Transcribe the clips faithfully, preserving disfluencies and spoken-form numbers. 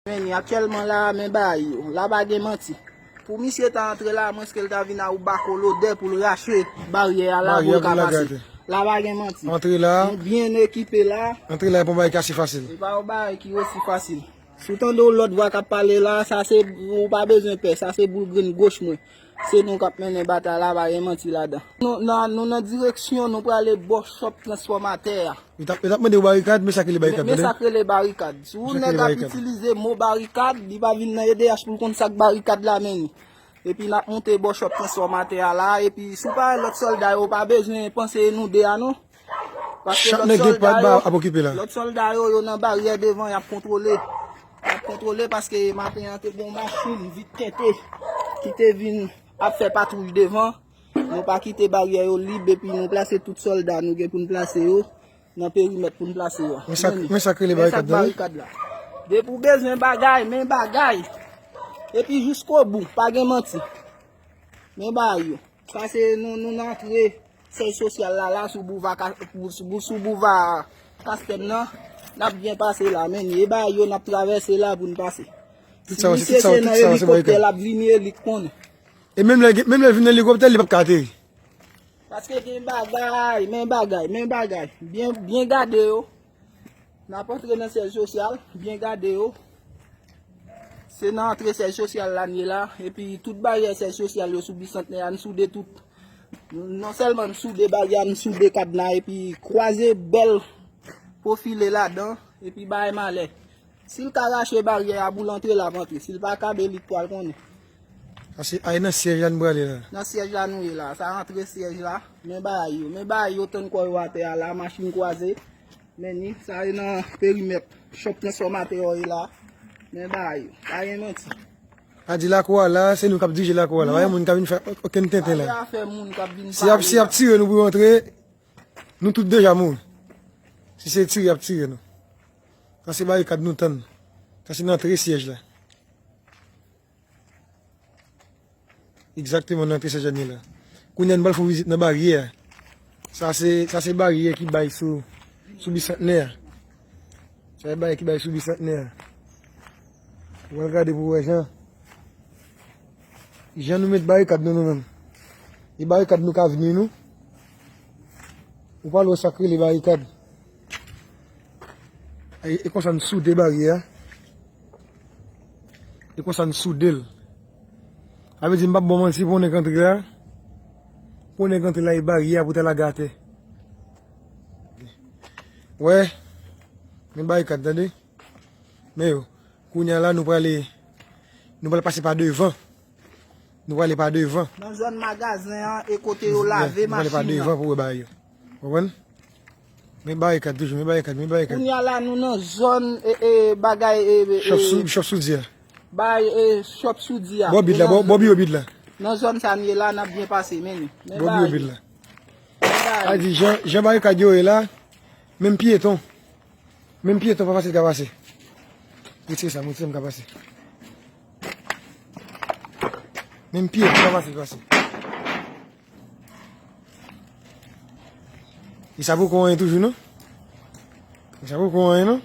Men, aktyèlman la, men bagay yo. La pa gen manti. Pou misye ta antre la, amwenske l ta vin a ou bako lodè pou l rache baryè a la pou l ka pase. La pa gen manti. Antre la. Nou byen ekipe la. Antre la, e pa yon bagay ki ase fasil. E pa yon bagay ki osi fasil. Si w tande yon lòt vwa k ap pale la, sa se, ou pa bezwen pè, sa se boul grenn goch mwen. Se nou k ap mennen batay la, pa gen manti ladan. Nou, nan, nou nan direksyon, nou prale bò chòp transfòmatè a. Yo t ap, yo t ap mande w barikad, men sa k rele barikad, men tande. Sa k rele barikad. Si yon nèg ap itilize mo barikad, li pa vin nan E D H pou l konn sa k barikad la, men li. Epi n ap monte bò chòp transfòmatè a la, epi si w pa wè lòt sòlda yo, pa bezwen panse e nou de a non. Paske lòt sòlda yo, lòt sòlda yo, yo nan baryè devan, y ap kontwole. Y ap kontwole paske maten an te gen yon machin vit tente ki te vin ap fè patwouy devan. Nou pa kite baryè yo lib epi nou plase tout sòlda nou gen pou n plase yo nan perimèt pou n plase yo. Men sa, men sa k rele barikad la. Depi w bezwen bagay, men bagay. Epi jiskobou, pa gen manti. Men bagay yo. Sa se nou, nou nan antre syèj sosyal la, la sou boulva, sou boulva Kastèm nan. N ap byen pase la, men e bagay yo n ap travèse la pou n pase. Si misye se nan elikoptè l ap vini, e li k konnen. E menm lè, menm lè l vin nan elikoptè, li p ap ka ateri. Paske gen bagay, men bagay, men bagay. Byen, byen gade yo. N ap antre nan syèj sosyal, byen gade yo. Se nan antre syèj sosyal la n ye la, epi tout baryè syèj sosyal yo sou Bisantnè a, n soude tout. Non sèlman n soude baryè a, n soude kadna, epi kwaze bèl pwofile ladan, epi bay malè. Si l ka rache baryè a pou l antre, l ap antre. Si l pa ka, ben li k pral konnen. Sa se, a, e nan syèj la n prale la. Nan syèj la nou ye la. Sa antre syèj la. Men bagay yo. Men bagay yo tann kò yo atè a la, machin kwaze. Men ni, sa e nan perimèt. Chòp transfòmatè yo ye la. Men bagay yo. Pa gen manti. A di lakou a la, se nou k ap dirije lakou a la. Pa gen moun k ap vin fè okenn tenten la. Pa gen afè moun k ap vin pale la. Si y ap, si y ap tire nou pou yo antre, nou tout deja mouri. Si se tire y ap tire nou. Sa se barikad nou tann. Sa se nan antre syèj la. Egzakteman, nan antre syèj la n ye la. Kounye a nou pral fè yon vizit nan baryè a. Sa se, sa se baryè ki bay sou, sou Bisantnè a. Sa se baryè ki bay sou Bisantnè a. Ou pral gade pou w wè jan. Jan nou met barikad nou, nou menm. E barikad nou k avni nou. Ou pa wè sa k rele barikad. E, e konsa n soude baryè a. E konsa n soude l. Sa vle di m p ap ba w manti, pou yon nèg antre la. Pou yon nèg antre la, e baryè a pou ta lage atè. Wè. Men barikad, tande. Men yo. Kounye a la, nou prale, nou pral pase pa devan. Nou prale pa devan. Nan zòn magazen an e kote yo lave machin nan. Nou prale pa devan pou wè bagay yo. Konprann? Men barikad toujou, men barikad, men barikad. Kounye a la, nou nan zòn, e, e, bagay, e, e, chòp sou, chòp soudi a. Bay, e, chòp soudi a. Bò bid la, bò, bò biwo bid la. Nan zòn sa n ye la, n ap byen pase, men ni. Bò biwo bid la. Men bagay. A di, jan, jan barikad yo ye la, menm pyeton. Menm pyeton pa fasil ka pase. Retire sa, m retire m ka pase. Menm pyeton pa fasil pase. E sa poko anyen toujou, non? E sa poko anyen, non?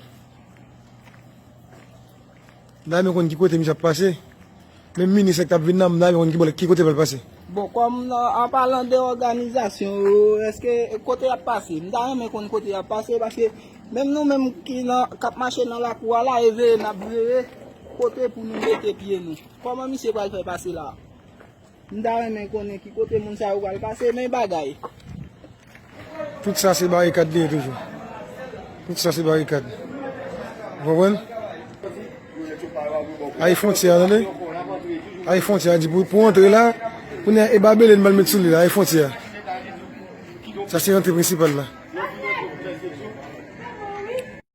M ta renmen konn ki kote misye ap pase. Menm minis la k t ap vin nan, m ta renmen konn ki bò, ki kote l pral pase. Bon, kòm, an palan de òganizasyon yo, èske kote y ap pase? M ta renmen konn kote y ap pase, paske menm nou menm ki nan, k ap mache nan lakou a la, e veye n ap veye kote pou nou mete pye nou. Kòman misye pral fè pase la? M ta renmen konnen ki kote moun sa yo pral pase, men bagay. Tout sa se barikad li ye toujou. Tout sa se barikad. Ou konprann? A e fwontyè a, tande? A e fwontyè a di pou, pou antre la, kounye a e babele n pral met sou li la, a e fwontyè a. Sa se rantre prensipal la.